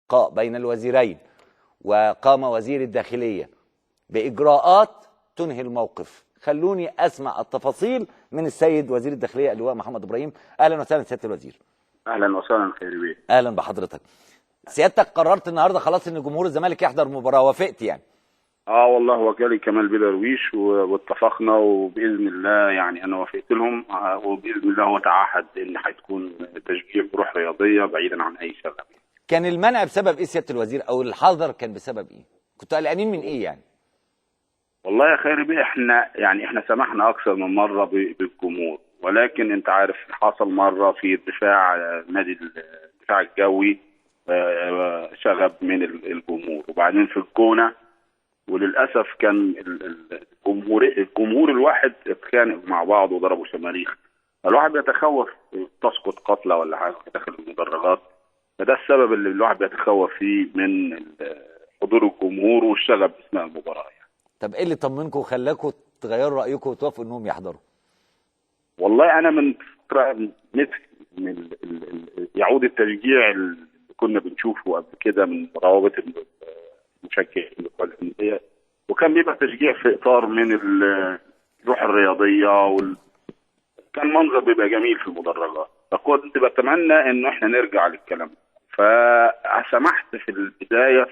لقاء بين الوزيرين، وقام وزير الداخلية بإجراءات تنهي الموقف. خلوني أسمع التفاصيل من السيد وزير الداخلية اللواء محمد إبراهيم. أهلا وسهلا سيادة الوزير. اهلا وسهلا خير بيه. أهلا بحضرتك. سيادتك قررت النهارده خلاص إن جمهور الزمالك يحضر مباراة، وافقت يعني؟ اه والله هو جالي كمال بدرويش واتفقنا، وباذن الله يعني انا وافقت لهم، وباذن الله هو تعهد ان هتكون تشجيع بروح رياضية بعيدا عن اي شغب. كان المنع بسبب ايه سيادة الوزير، او الحظر كان بسبب ايه؟ كنتوا قلقانين من ايه يعني؟ والله يا خير بيه احنا يعني احنا سمحنا اكثر من مرة بالجمهور، ولكن انت عارف حصل مرة في الدفاع، نادي الدفاع الجوي شغب من الجمهور، وبعدين في الجونه، وللاسف كان الجمهور الواحد اتخانق مع بعض وضربوا شماريخ، فالواحد بيتخوف تسقط قتلى ولا حاجة داخل المدرجات، فده السبب اللي الواحد بيتخوف فيه من حضور الجمهور والشغب اثناء المباراة يعني. طب ايه اللي طمنكم وخلاكم تغيروا رايكم وتوافقوا انهم يحضروا؟ والله انا من فترة مثل من يعود التشجيع اللي كنا بنشوفه قبل كده من روابط المشجعين بتوع الاندية، وكان بيبقى تشجيع في اطار من الروح الرياضية كان منظر بيبقى جميل في المدرجات، فكنت بتمنى انه احنا نرجع للكلام. فسمحت في البداية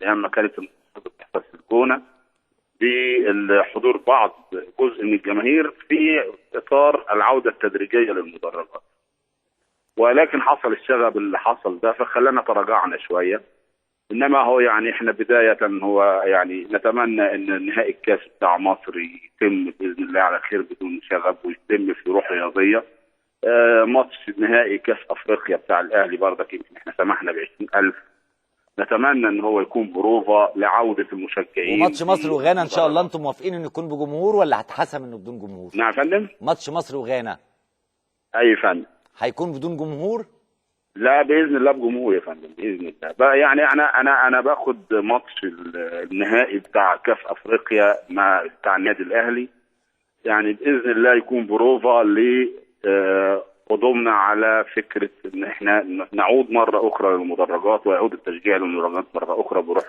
ايام ما كانت بتحصل في الجونه بحضور بعض جزء من الجماهير في اطار العودة التدريجيه للمدرجات، ولكن حصل الشغب اللي حصل ده فخلانا تراجعنا شوية. انما هو يعني احنا بداية هو يعني نتمنى ان نهائي الكاس بتاع مصر يتم باذن الله على خير بدون شغب ويتم في روح رياضية. ماتش نهائي كاس افريقيا بتاع الاهلي برضك يمكن احنا سمحنا ب 20,000، نتمنى ان هو يكون بروفا لعودة المشجعين. وماتش مصر وغانا ان شاء الله انتم موافقين انه يكون بجمهور ولا هتحسم انه بدون جمهور؟ نعم يا فندم. ماتش مصر وغانا اي فندم هيكون بدون جمهور؟ لا باذن الله بجمهور يا فندم باذن الله. بقى يعني انا باخد ماتش النهائي بتاع كاس افريقيا مع بتاع النادي الاهلي، يعني باذن الله يكون بروفا لقدومنا على فكرة ان احنا نعود مرة اخرى للمدرجات ويعود التشجيع للمدرجات مرة اخرى بروح.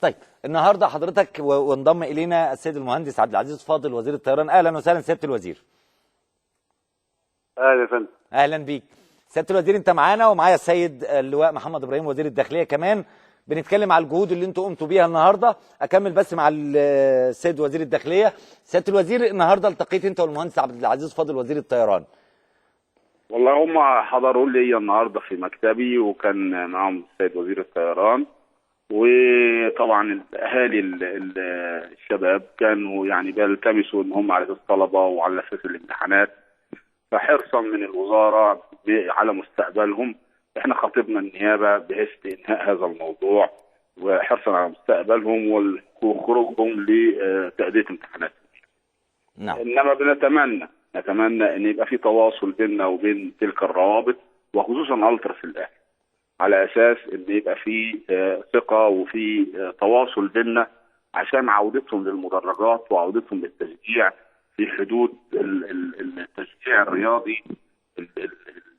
طيب النهارده حضرتك وانضم الينا السيد المهندس عبد العزيز فاضل وزير الطيران. اهلا وسهلا سيادة الوزير. اهلا يا فندم. اهلا بيك سيادة الوزير، انت معانا ومعايا السيد اللواء محمد ابراهيم وزير الداخلية كمان. بنتكلم على الجهود اللي انتوا قمتوا بيها النهارده. اكمل بس مع السيد وزير الداخلية. سيادة الوزير النهارده التقيت انت والمهندس عبد العزيز فاضل وزير الطيران. والله هم حضروا لي النهارده في مكتبي، وكان معاهم السيد وزير الطيران، وطبعا اهالي الشباب كانوا يعني بيلتمسوا ان هم على اساس الطلبة وعلى اساس الامتحانات، فحرصا من الوزارة على مستقبلهم احنا خاطبنا النيابة بحيث لانهاء هذا الموضوع، وحرصا على مستقبلهم وخروجهم لتاديه امتحاناتهم. نعم. انما نتمنى ان يبقى في تواصل بيننا وبين تلك الروابط، وخصوصا التراس الاهلي، على اساس ان يبقى في ثقة وفي تواصل بيننا عشان عودتهم للمدرجات وعودتهم للتشجيع في حدود التشجيع الرياضي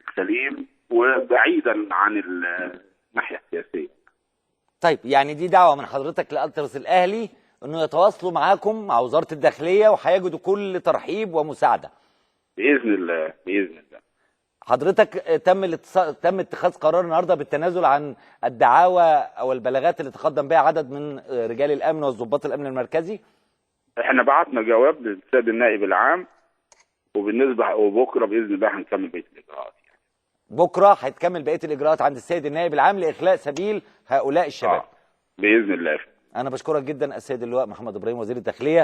السليم وبعيدا عن الناحية السياسية. طيب يعني دي دعوه من حضرتك لالتراس الاهلي انه يتواصلوا معاكم مع وزارة الداخلية وهيجدوا كل ترحيب ومساعدة. باذن الله باذن الله. حضرتك تم اتخاذ قرار النهارده بالتنازل عن الدعاوى او البلاغات اللي تقدم بها عدد من رجال الامن والضباط الامن المركزي؟ احنا بعتنا جواب للسيد النائب العام، وبالنسبة وبكره باذن الله هنكمل بقية الاجراءات. يعني بكره هيتكمل بقية الاجراءات عند السيد النائب العام لاخلاء سبيل هؤلاء الشباب. باذن الله. انا بشكرك جدا السيد اللواء محمد ابراهيم وزير الداخلية.